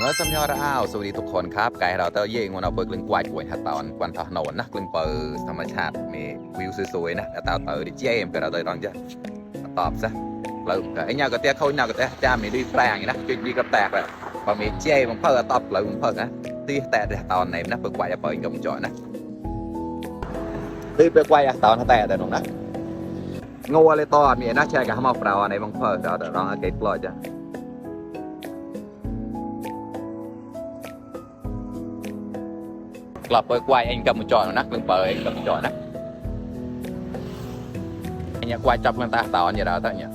มันก็สำยอดอ้าวสวัสดีทุกคนครับไกด์เราเตอร์เย่งวันเอาเปิดกลึงกวาดกวนหัดตอนกวนถนนนะกลึงเปิดธรรมชาติมีวิวสวยๆนะแต่เตอร์ดิเจมก็เราเตอร์ลองจะตอบซะเราไอ้เงาก็เตี้ยเขาเงาก็เตี้ยจามมีดีแปลงนะจุดดีก็แตกเลยพอมีเจมันเพิ่มตอบเราเพิ่มนะที่แต่ตอนไหนนะเปิดกวาดจะเปิดกับจอยนะที่เปิดกวาดตอนแต่ตรงนั้นงัวเลยตอนมีนะแชร์กับเขามาเปล่าในบางเพิ่มเราแต่ลองเก็ตปล่อยจ้ะกลับไปquay anh cầm một trò nó nắc lưng bờ anh cầm một trò nắc anh nhá quay chọc lên ta tao như đó tao nhá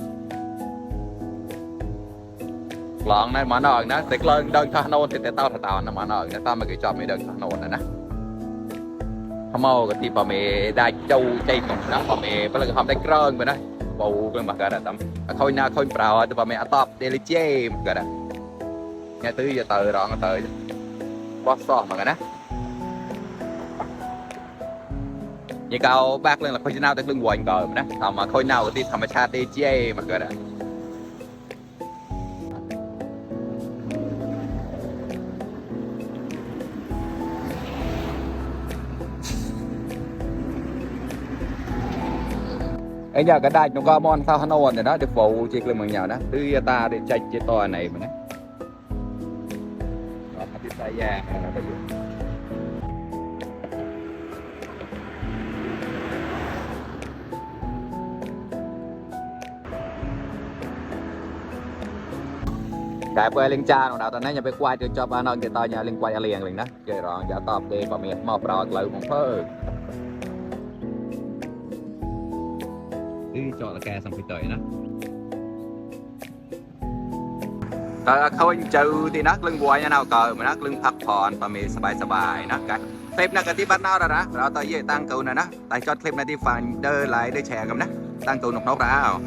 lọn này mà nó nó tiệt lên đơn thằng nôn thì tao nó mà nó tao mà cái chọc mấy đơn thằng nôn này nè không mau cái thì bà mẹ đai châu đây còn nó bà mẹ bây giờ không đai krơn vậy đó bầu cái mặt cái tấm khôi na khôi bào thì bà mẹ top daily jam cái đó nghe từ giờ từ đó nó từ boss mà cái đó như cao bác lên là khôi nào tới lưng quỳnh cờ mà đó mà khôi nào thì thầm cha DJ mà cơ đó ấy giờ cái đài nó có mon sao hắn ổn thì nó được phụ chỉ lên mừng nhào đó từ ta để chạy chơi to này mà đó thì tay ra cái quay lên cha nào tao nói nhàไปquay cho ba non cái to nhà lên quay liền đó chơi rồi giả tọp đi và miệt mò bò lại một phơ đi cho là kè xong phải tới đó khôi trừ thì nát lưng quay nào cờ mà nát lưng phật phòn và miệt sbàiนะcái clip này cáiที่บ้านnào đóเราตอนยี่ตั้งcầu nàyนะแต่cho clip này đi phản đơ lại để shareกันนะตั้งcầu nọc nọc ra